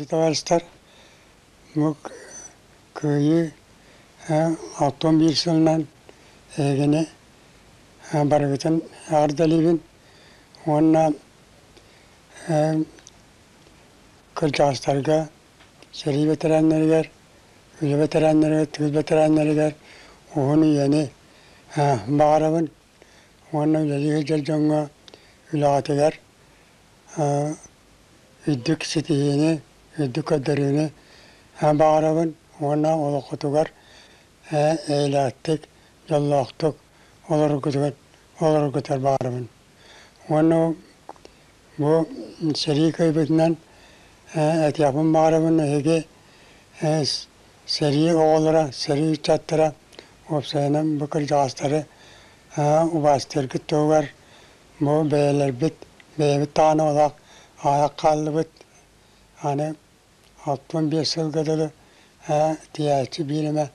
Товарищтар, бу Кыайыы 61 сылынан эһигини барыгытын эҕэрдэлиибин уонна кырдьаҕастарга, сэрии бэтэрээннэригэр, үлэ бэтэрээннэригэр, тыыл бэтэрээннэригэр уһун үйэни баҕарабын уонна үлэлии сылдьар дьоҥҥо үлэҕитигэр үрдүк ситиһиини, үрдүк көрдөрүүнү баҕарабын уонна олоххутугар эйэлээхтик, дьоллоохтук олороргутугар олороргутугар баҕарабын. Уонна бу сэрии кыайбытынан этиэхпин баҕарабын эһиги сэрии оҕолоро, сэрии ыччаттара уопсайынан бу кырдьаҕастары убаастыыргыт туһугар бу бэйэлэрбит, бэйэбит даҕаны олох аҕыйах хааллыбыт. Аны 65 сылга дылы тиийээччи биир эмэ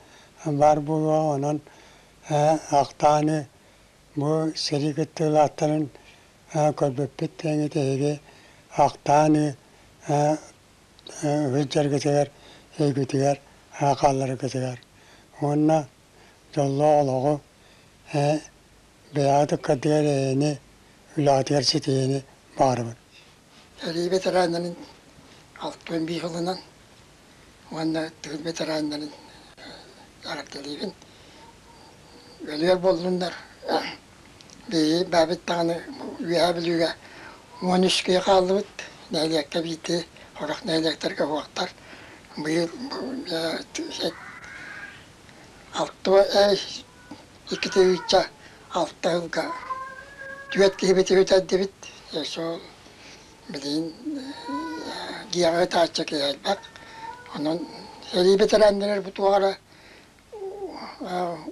баар буолуо, онон ахтааны бу сэрии кыттыылаахтарын көрбүппүт тэҥҥит эһиги ахтааны сылдьаргытыгар, өйгүтүгэр хааллараргытыгар уонна дьоллоох олоҕу бэйэҕит ыккардыгар эйэни, үлэҕитигэр ситиһиини баҕарабын. Сэрии ветераннарын 61 сылынан уонна тыыл ветераннарын эҕэрдэлиибин. Өлүөр буоллуннар, биһиги баабыт даҕаны Үөһээ Бүлүүгэ 13 киһи хааллыбыт, нэһилиэккэ биирдии, сорох нэһилиэктэргэ уһуохтар. Быйыл алта 2 6 сылга түөрт киһибит бүтэрдибит. Сол билигин дьиэҕэ ытааччы киһи элбэх. Онон сэрии бэтэрээннэрэ бу туох эрэ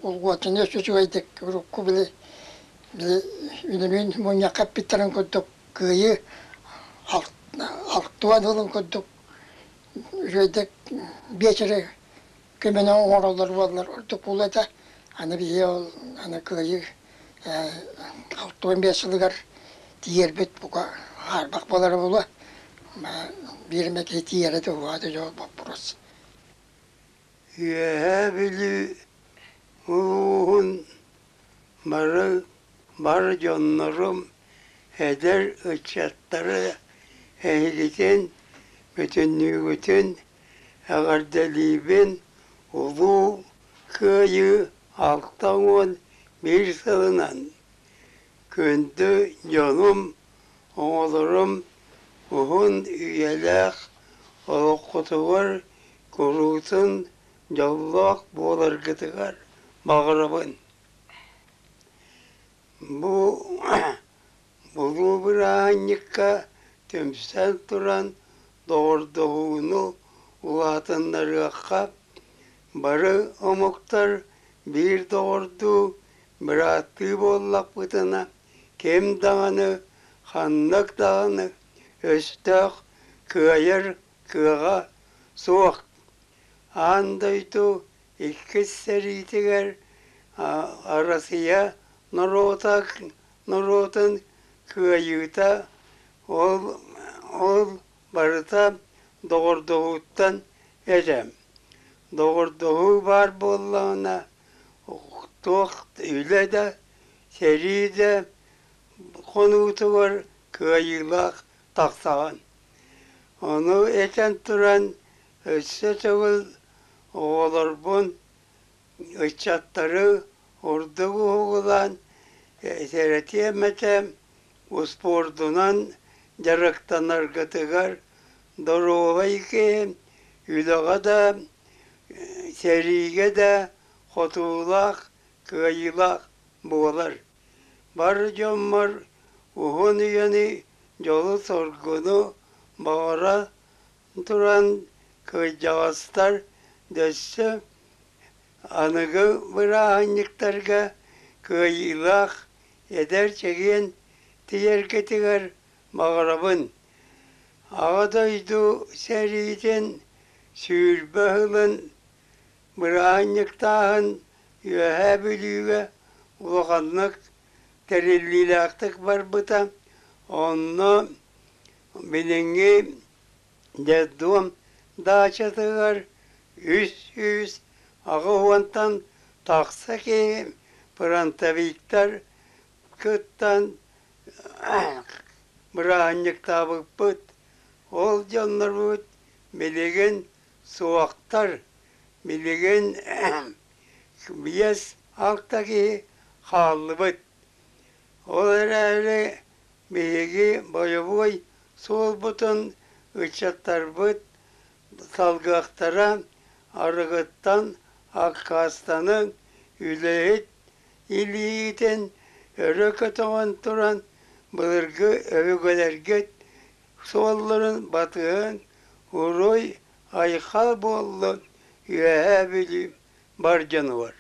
улгуотуну үчүгэйдик урукку били били үнүрүүн мунньахха эппиттэрин курдук кыайыы алтуон сылын курдук үчүгэйдик биэчэри көмөнү оҥороллор буоллар ордук буолуо этэ. Аны биһиги ол аны кыайыы 65 сылыгар тиийэрбит бука хаарбах буолара буолуо. Биир эмэ киһи тиийэрэ туһуга дьол боппуруос. Үөһээ Бүлүү улууһун бары бар дьоннорум, эдэр ыччаттары эһигитин бүтүннүүгүтүн эҕэрдэлиибин Улуу Кыайыы 61 сылынан! Күндү дьонум, оҕолорум уһун үйэлээх олоххутугар куруутун дьоллоох буоларгытыгар баҕарабын. Бу Улуу бырааһынньыкка түмсэн туран доҕордоһууну улаатыннарыахха, бары омуктар биир доҕордуу, бырааттыы буоллахпытына, ким даҕаны, ханнык даҕаны өстөөх кыайар кыаҕа суох. Аан дойду иккис сэриитигэр Арассыыйа норуота норуотун кыайыыта ол, ол барыта доҕордоһууттан этэ. Доҕордоһуу баар буоллаҕына туох үлэ да, сэрии да хонуутугар кыайыылаах тахсаҕын. Ону этэн туран өссө төгүл оҕолорбун, ыччаттары ордук уһугулаан сэрэтиэм этэ, успуордунан дьарыктанаргытыгар доруобай киһи үлэҕэ да, сэриигэ да хотуулаах, кыайыылаах буолар. Бар дьоммор уһун үйэни, дьолу-соргуну баҕара туран кырдьаҕастар дөссө аныгы бырааһынньыктарга кыайыылаах эдэр чэгиэн тиийэргитигэр баҕарабын. Аҕа дойду сэриитин 20 сылын бырааһынньыктааһын Үөһээ Бүлүүгэ улаханнык тэриллиилээхтик барбыта. Онно билиҥҥи детдом даачатыгар 380-тан тахса киһи фронтовиктар кыттан бырааһынньыктаабыппыт. Ол дьоннорбут билигин суохтар, билигин 5-6 киһи хааллыбыт. Ол эрээри биһиги бойобуой суолбутун ыччаттарбыт салгыахтара, арыгыттан аккаастанан үлэһит илиитин өрө көтөҕөн туран былыргы өбүгэлэргит суолларын батыһан уруй айхал буоллун Үөһээ Бүлүү бар дьонугар.